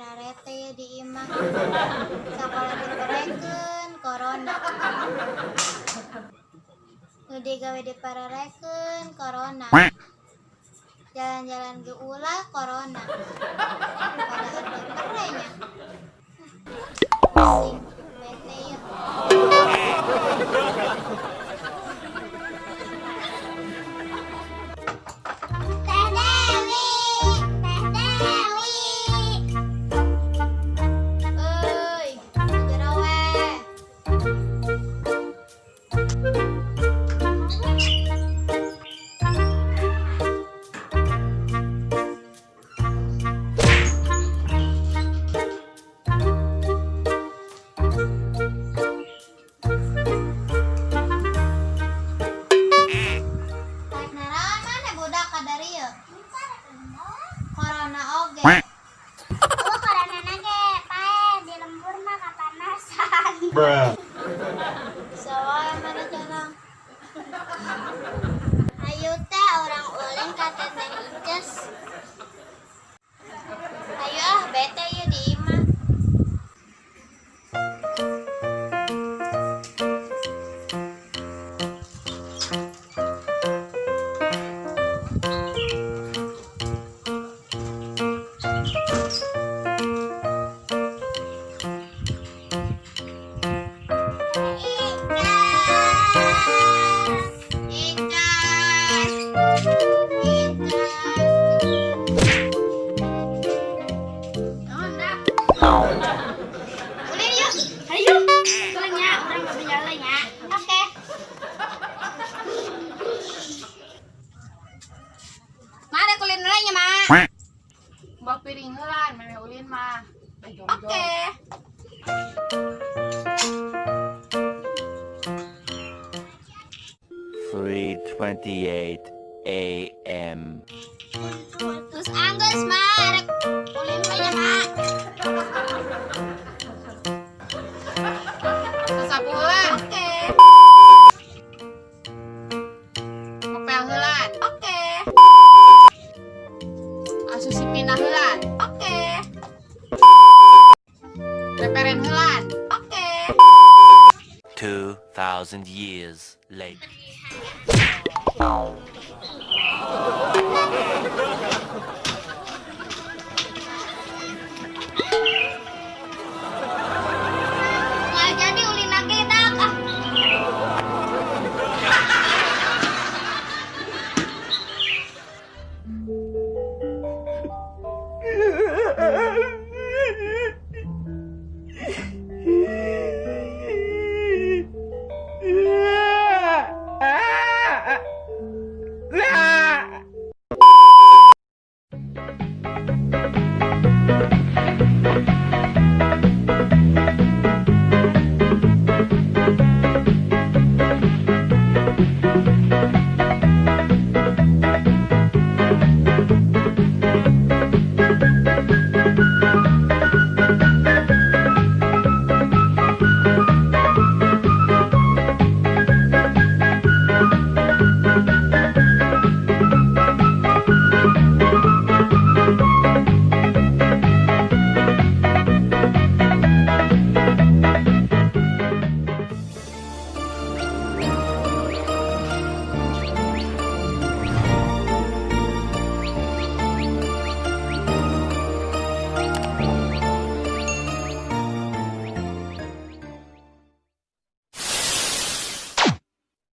Pararete ya di imah. Sakola diperekeun corona. Nu digawe dipararekeun corona. Jalan-jalan ge ulah corona. Padahal dipere nya. Pusing, bete ya. Teh Dewi, Teh Dewi. Euy, jero we. Rek naraon maneh budak ka darieu? Corona oge. Oh, corona ge, pae di lembur mah kapanasan. Bruh. Bisa wae maneh cenah. Ayo teh urang ulin ka Teteh Ices. Ayo ah, bete ieu di imah. Ices. Icas. Icas. Naon dah? Ulin yuk. Ayo. Soalnya urang mau jalan ya. Oke. Mari kulin heula nya, Mak. Mbak piring heulan, memeh ulin mah. Oke. 3:28 a.m. Terus anggeus, Mak. Rek ulin we nya, Mak. Sasapu heulan, Oke. ngepel heulan, Oke. asup sipina heulan, Oke. reperen heulan. Oke. 2,000 years later.